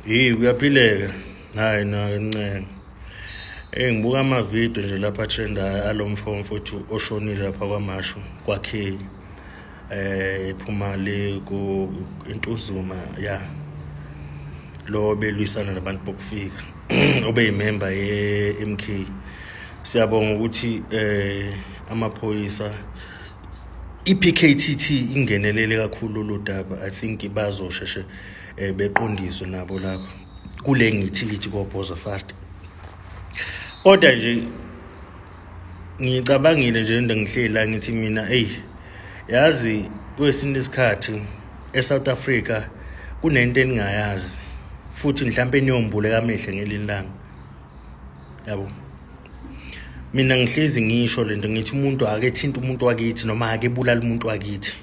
Hey kuyaphileka. Hayi na ncenga. Eh ngibuka ama video nje lapha trendayo alomfo mfowethu oshonile lapha kwaMashu kwaKhe. Eh ephuma le ku Ntuzuma ya. Lo belwisana nabantu bokufika. Obeyimember ye MK. Siyabonga ukuthi eh amaphoyisa i-PKTT ingenelele kakhulu lolu daba. I think bazosheshe beqondiswe nabo lapho kule ngithi lithi kobhoza fast. Kodwa nje ngicabangile nje into ngihleli la ngithi mina, eyi yazi, kwesinye isikhathi eSouth Africa kunento eningayazi futhi mhlawumbe niyombuleka amehlo ngelinye ilanga, yabo. Mina ngihlezi ngisho lento, ngithi umuntu ake thinta umuntu wakithi noma ake bulala umuntu wakithi,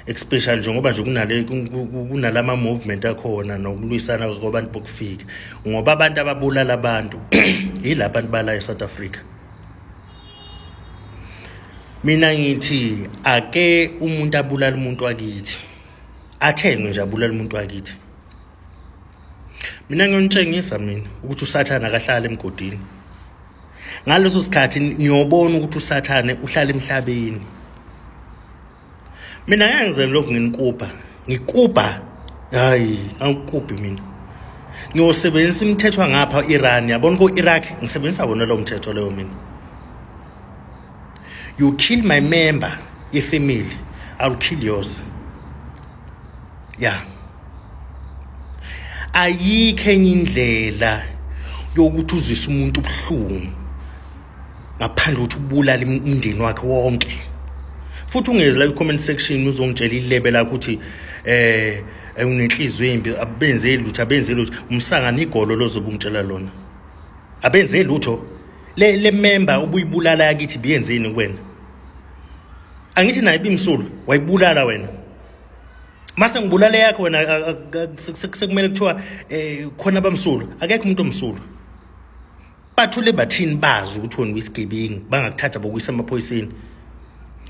especially njengoba nje kunale kunalama movement akhona nokulwisana kwabantu bokufika, ngoba abantu ababulala abantu yila bantu bala eSouth Africa. Mina ngithi ake umuntu abulala umuntu wakithi, athengwe nje abulala umuntu wakithi, mina ngiyonitshengisa mina ukuthi uSathane akahlala emgodini. Ngaleso sikhathi niyobona ukuthi uSathane uhlala emhlabeni. Mina ngeke ngize lokhu nginikubha, ngikubha, hayi, angikubhi. Mina ngiyosebenzisa imithetho ngapha Iran, yabona, ko-Iraq ngisebenzisa wona lowo mthetho leyo. Mina, you kill my member ye-family, I'll kill yours. Yeah, ayikho enye indlela yokuthi uzwise umuntu ubuhlungu ngaphandle ukuthi ubulale umndeni wakhe wonke. Futhi ungezi la ku-comment section uzongitshela ilebe lakho ukuthi unenhliziyo embi, abenze lutho, abenze lutho. Umsangano igolo lozobe ungitshela lona, abenze lutho. Le member ubuyibulala yakithi biyenzeni kuwena? Angithi naye ibimsulwa, wayibulala wena. Mase ngibulale yakho wena, sekumele kuthiwa khona abamsulwa. Akekho umuntu omsulwa. Bathule bathini? Bazi ukuthi wena uyisigebengu, bangakuthatha bokuyisa emaphoyiseni.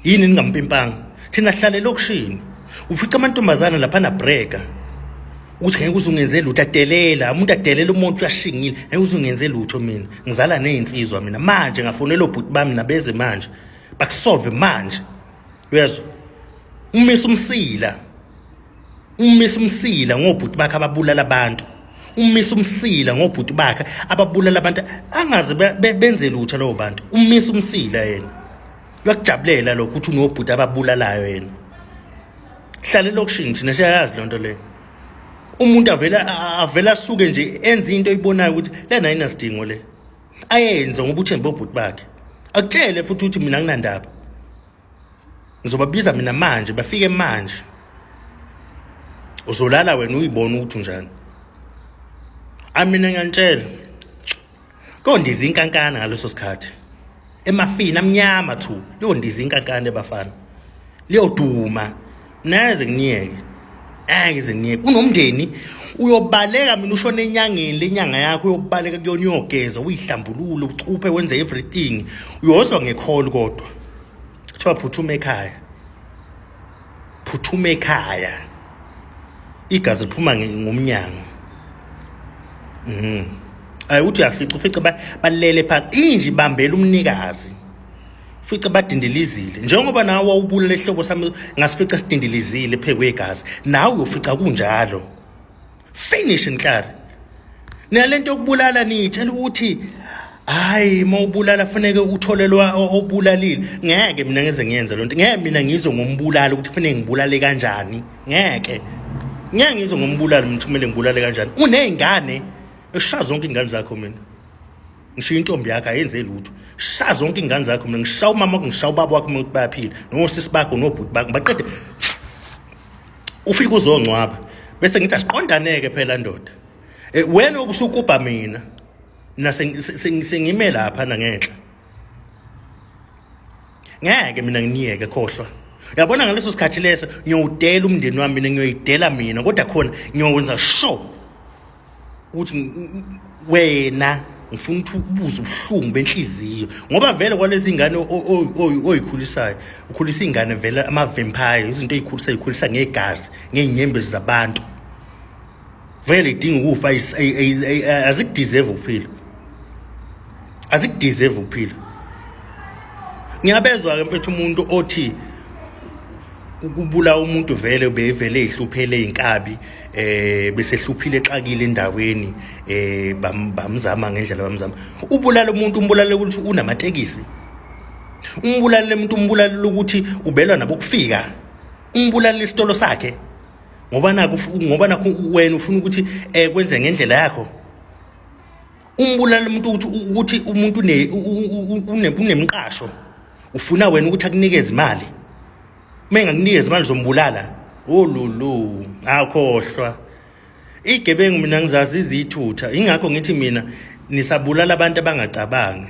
Yini ningampimpanga? Thina sihlale elokishini, ufica amantombazana lapha nabreka ukuthi ngeke uze ungenze lutho. Adelela umuntu, adelela umuntu, uyashingile, ngeke uze ungenze lutho. Mina ngizala nezinsizwa. Mina manje ngafonela obhuti bami nabeze manje bakusolve manje, uyezwa? Umisa umsila, umisa umsila ngobhuti bakhe ababulala abantu, umisa umsila ngobhuti bakhe ababulala abantu, angaze benze lutho lowo bantu. Umisa umsila yena, uyakujabulela lokho ukuthi unobhuti ababulalayo yena. Hlala elokishini, thina siyayazi loo nto leyo. Umuntu avele avele asuke nje enze into oyibonayo ukuthi lena ayinasidingo le ayenze, ngoba uthembe obhuti bakhe. Akutshele futhi ukuthi mina nginandaba, ngizobabiza mina manje, bafike manje. Uzolala wena uyibona ukuthi unjani. Amina ngiyantshela, kondiza inkankana ngaleso sikhathi emafini amnyama thu, liyondiza inkankana ebafana, liyoduma naze nginiyeke, angeke ngize nginiyeke. Unomndeni, uyobaleka mina ushone enyangeni lenyanga yakho, uyobaleka kuyona, uyogeza, uyihlambulule, ucuphe, wenze everything. Uyozwa ngekholi kodwa kuthiwa phuthuma ekhaya, phuthuma ekhaya, igazi liphuma ngomnyango. Ayi, uthi uyafica, ufice balele phansi, inje ibambela umnikazi, fice badindilizile njengoba nawe wawubulala ihlobo sami, ngasifica sidindilizile phezu kwegazi, nawe uyofica kunjalo. Finish nhlari nalento yokubulala. Niyitshela ukuthi hayi, uma ubulala funeke utholelwa obulalile. Ngeke mina ngeze ngiyenze lonto, ngeke mina ngizwe ngombulali ukuthi kufanele ngibulale kanjani. Ngeke, ngeke ngizwe ngombulali mina kumele ngibulale kanjani. Uney'ngane, eshaya zonke iy'ngane zakho. Mina ngishiya intombi yakho ayenze lutho, shaya zonke iy'ngane zakho. Mina ngishaya umama wakho, ngishaya ubaba wakho uma ukuthi bayaphila, nosisi bakho nobhuti bakho, baqede ufike uzongcwaba, bese ngithi asiqondaneke phela ndoda. Wena obusukubha mina, mina sengime lapha nangenhla, ngeke mina nginiyeke, khohlwa. Uyabona, ngaleso sikhathi leso ngiyowudela umndeni wami, mina ngiyoyidela mina, kodwa khona ngiyokwenza sure ukuthi wena ngifuna ukuthi ubuze ubuhlungu benhliziyo, ngoba vele kwalezi ngane oyikhulisayo, ukhulisa ingane vele ama-vampire, izinto ey'khulisa, ey'khulisa ngegazi, ngey'nyembezi zabantu. Vele idinga ukufa, azikudeserve ukuphila, azikudeserve ukuphila. Ngiyabezwa-ke mfethu, umuntu othi ukubula umuntu vele bevele ihluphele inkabi, besehluphile, exakile endaweni, bamzama ngendlela bamzama. Ubulala umuntu, umbulale ukuthi unamatekisi, umbulale umuntu, umbulale ukuthi ubelwa nabokufika, umbulale isitolo sakhe, ngoba nakho wena ufuna ukuthi kwenze ngendlela yakho. Umbulala umuntu ukuthi umuntu unemqasho, ufuna wena ukuthi akunikeze imali. Uma engakunikeza imali uzombulala. Olulu, akhohlwa igebengu. Mina ngizazi izithutha, ingakho ngithi mina nisabulala abantu abangacabangi.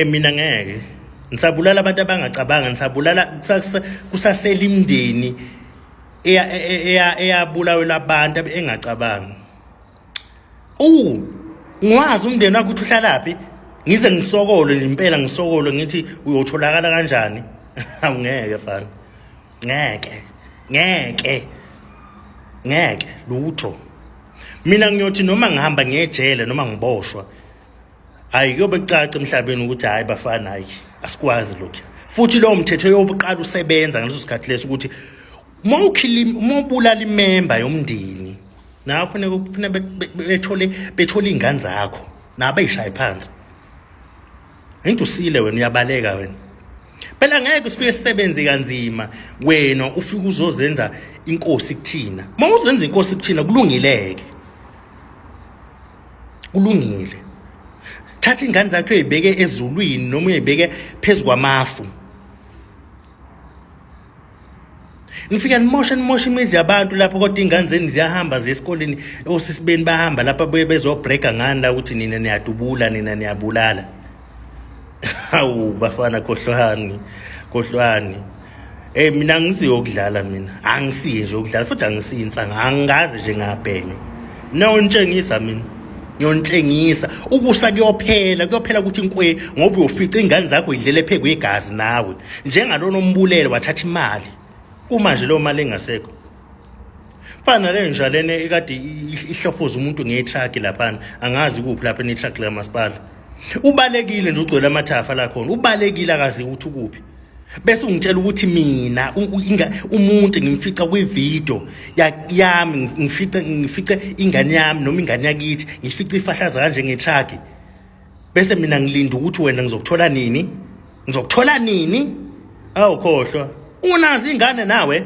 Mina ngeke nisabulala abantu abangacabanga, nisabulala kusasela imindeni eyabulawela abantu engacabangi. Ngiwazi umndeni wakho ukuthi uhlalaphi, ngize ngisokole impela, ngisokole ngithi uyotholakala kanjani. Awungeke fana, ngeke, ngeke, ngeke lutho. Mina ngiyothi noma ngihamba ngiyejele noma ngiboshwa, hayi, kuyobe kucaca emhlabeni ukuthi hayi bafana, hayi, asikwazi lokhu. Futhi lowo mthetho yobuqala usebenza ngaleso sikhathi leso, ukuthi uma ukhilima, uma ubulala imember yomndeni, nawe kufuneka kufuneka bethole iy'ngane zakho nabo ey'shaye phansi. Into usile wena, uyabaleka wena phela. Ngeke usifike sisebenze kanzima, wena ufike uzozenza inkosi kuthina. Uma uzenza inkosi kuthina, kulungileke, kulungile. Thatha ingane zakho uyibeke ezulwini noma uyibeke phezu kwamafu. Nifika nimoshe, nimoshe imizi yabantu lapho, kodwa iy'ngane zenu ziyahamba ziye esikoleni. Osisi beni bahamba lapha, buye bezobhreka ngani la ukuthi nina niyadubula, nina niyabulala. Hawu bafana, khohlwani, khohlwani. Mina ngisiyo ukudlala, mina angisiye nje ukudlala, futhi angisiyi insanga, angikaze nje ngabhenywa. Niyonitshengisa mina, ngiyontshengisa ukusa kuyophela, kuyophela ukuthi nkwe, ngoba uyofica iy'ngane zakho idlele phezu kwegazi nawe, njengalona ombulele wathatha imali. Kumanje leyo mali engasekho, fana nale nja lena ekade ihlofoza umuntu nge-truck laphana, angazi kuphi lapha, ne-truck likamasipala. Ubalekile nje, ugcwele amathafa la khona, ubalekile, akazi ukuthi ukuphi. Bese ungitshela ukuthi mina umuntu ngimfica kwivideo yami, ngifice ingane yami noma ingane yakithi, ngifice ifahlaza kanje nge-truck, bese mina ngilinda ukuthi wena ngizokuthola nini, ngizokuthola nini? Awukhohlwa, unazo ingane nawe,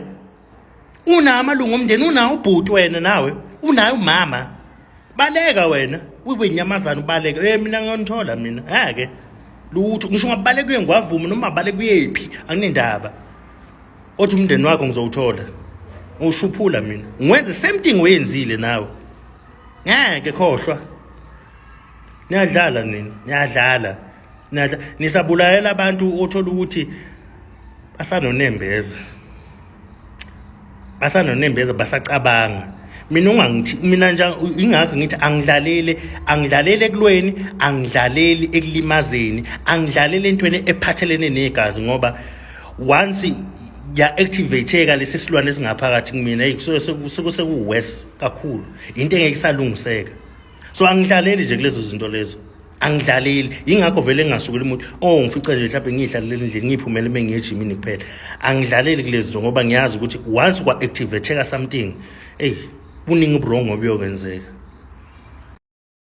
unawo amalungu omndeni, unawo ubhuti wena nawe, unayo umama. Baleka wena, ube inyamazana, ubaleke. Mina ngiyonithola mina, ngeke lutho. Ngisho ungabaleka uye ngwavuma noma ubaleka uyephi, anginendaba, othi umndeni wakho ngizowuthola, ngiwushuphula mina, ngiwenze same thing oyenzile nawe. Ngeke, khohlwa, niyadlala nina, niyadlala, niyadlala, nisabulalela abantu othola ukuthi basanonembeza, basanonembeza, basacabanga. Mina ungangithi mina nje, ingakho ngithi angidlaleli, angidlaleli ekulweni, angidlaleli ekulimazeni, angidlaleli entweni ephathelene negazi, ngoba once ya activateka lesi silwane esingaphakathi kumina, hey, kusuke seku worse kakhulu, into engeke isalungiseka. So angidlaleli nje kulezo zinto lezo, angidlaleli. Ingakho vele ngingasukeli umuntu, oh, ngifice nje mhlawumbe ngiyihlalele endlini, ngiyiphumele uma ngiye ejimini kuphela. Angidlaleli kulezi zinto ngoba ngiyazi ukuthi once kwa-activateka something, eyi, buningi uburongo obuyokwenzeka.